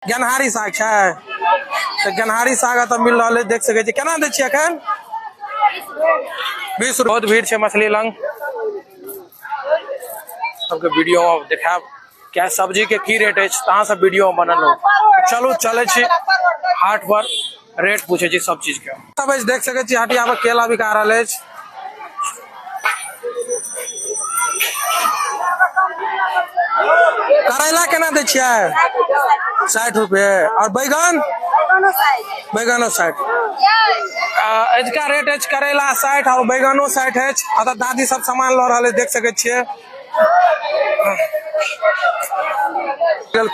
गेनहारी साग छै तऽ गेनहारी साग एतऽ मिल रहल अछि देख सकै छी केना दै छियै एखन 20। बहुत भीड़ छै मछली लग। सबके वीडियो मे देखायब क्या सब्जी के की रेट अछि, तऽ अहाँ सब वीडियो मे बनल रहू। चलू चलै छी हाट पर, रेट पूछै छी सब चीज के। सब अछि देख सकै छी हटिया पर केला बिका रहल अछि। करैला केना दै छियै? 60 रुपए। और बैगन? बैगनो 60। अजुका रेट अछि करैला 60 और बैगनो 60 अछि। अतऽ दादी सब सामान लऽ रहल अछि, देख सकै छियै।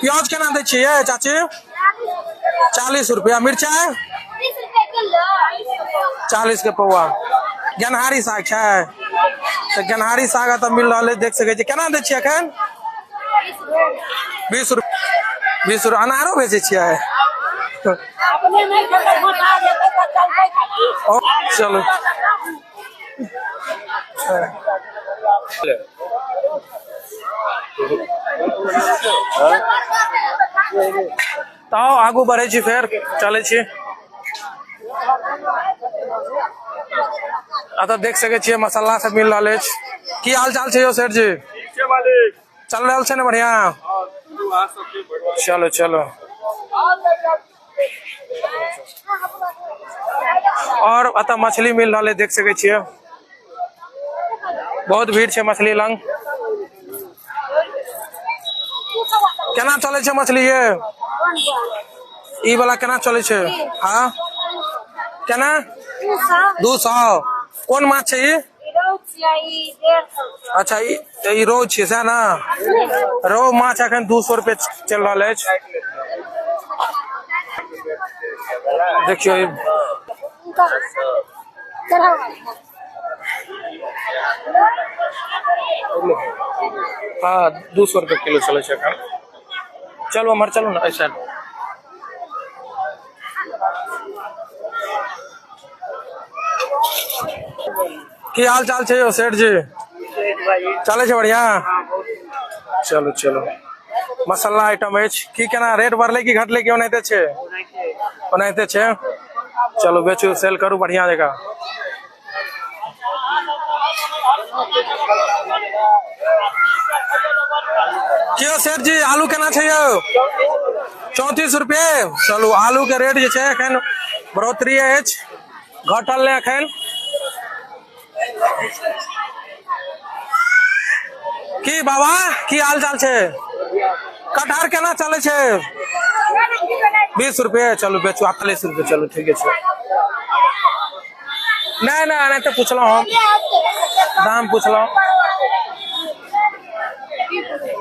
प्याज केना दै छियै चाची? 40 रुपया। मिरचाइ 40 के पौआ। गेनहारी साग छै तऽ गेनहारी साग एतऽ मिल रहल अछि, देख सकै छियै। केना दै छियै एखन? 20 रुपया। 20 रुपया। अनारो बेचै छियै? चलू तऽ आगू बढ़ै छी, फेर चलै छी। एतऽ देख सकै छियै मसाला सब मिल रहल अछि। की हाल चाल छै यौ सेठ जी? चल रहल छै ने बढ़िया? चलो चलो। और एतऽ मछली मिल रहल है, देख सकै छियै। बहुत भीड़ छै मछली लग। केना चलै छै मछली ये? ई वाला केना चलै छै? हाँ केना? 200। कोन माछ छै ई? अच्छा ई रोहु छियै सएह ने? रोहु माछ एखन 200 रुपए चलि रहल अछि। देखियौ ई हाँ 200 रुपए किलो चलै छै एखन। चलू एम्हर चलू ने एहि साइड। की हाल चाल छै यौ सेठ जी? चलै छै बढ़िया? चलू चलू। मसाला आइटम अछि की केना रेट बढ़लै कि घटलै कि ओनाहिते छै? ओनाहिते छै। चलू बेचू, सेल करू बढ़िया जकाँ। की यौ सेठ जी आलू केना छै यौ? 34 रुपए। चलू आलू के रेट जे छै एखन बढ़ोतरी अछि, घटल नहि एखन। की बाबा की हाल चाल छै? कटहर केना चलै छै? 20 रुपए। चलू बेचू। 40 रुपए। चलू ठीके छै। नहि नहि एनाहिते पुछलहुँ हम, दाम पुछलहुँ।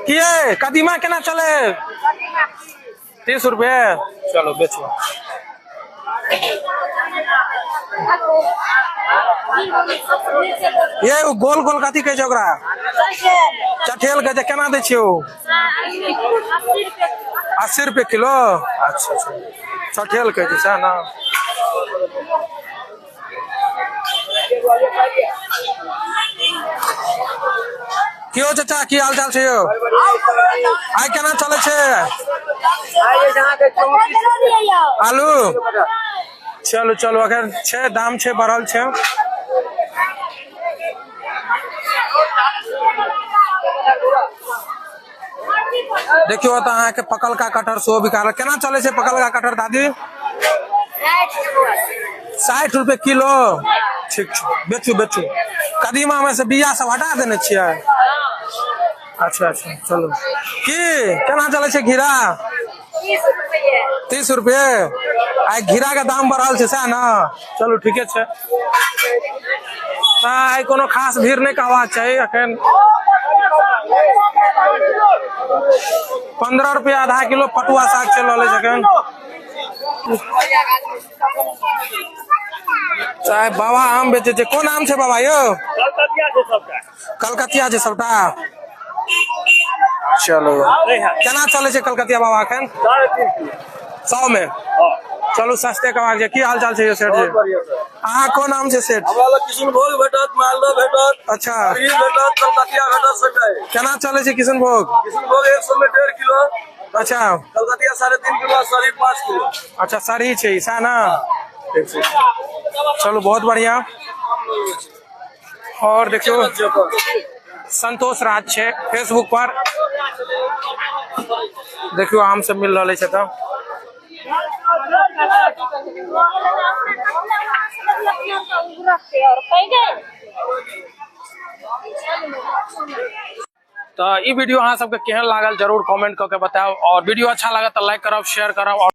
की ये कदीमा केना चले? 30 रुपए। चलो बेचो। ये ओ गोल गोल कथी कहै छै ओकरा? चठेल कहै छै। केना दै छियै ओ? 80 रुपए किलो। अच्छा अच्छा, चठेल कहै छै सएह ने? की यौ चाचा की हाल चाल छै यौ? आइ केना चलै छै आलू? चलू चलू अखन छै दाम छै बढ़ल छै। देखियौ तऽ अहाँके पकलका कटहर सेहो बिका रहल। केना चलै छै पकलका कटहर दादी? 60 रुपए किलो। ठीक छै, बेचू बेचू। कदीमा मे से बिया सब हटा देने छियै? अच्छा अच्छा। चलू की केना चलै छै घिरा? 30 रुपए। आइ घिरा के दाम बढ़ल छै सएह ने? चलू ठीके छै। तऽ आइ कोनो खास भीड़ नहि कहबाक चाही एखन। 15 रुपया आधा किलो पटुआ साग चलि रहल अछि एखन। चाहे बाबा आम बेचै छै। कोन आम छै बाबा यौ? कलकतिया छै सबटा। चलू केना चलै छै कलकतिया बाबा एखन? 100 में। चलू सस्ते कहबाक छै। की हाल चाल छै यौ सेठ जी? अहाँ कोन आम छै सेठ? हमरा लग किशनभोग भेटत, मालदह भेटत। अच्छा। भेटत, कलकतिया भेटत सबटा। केना चलै छै किशनभोग? किशनभोग 100 में 1.5 किलो। अच्छा। कलकतिया 3.5 किलो, सरही 5 किलो। अच्छा, सरही छै ई, सएह ने? ठीक छै, चलू, बहुत बढ़िया। और देखियौ, संतोष राज छै फेसबुक पर। देखियौ, आम सब मिल रहल छै तऽ। तऽ ई वीडियो अहाँ सबके केहन लागल, जरूर कमेंट कऽ के बतायब और वीडियो अच्छा लागल तऽ लाइक करब, शेयर करब और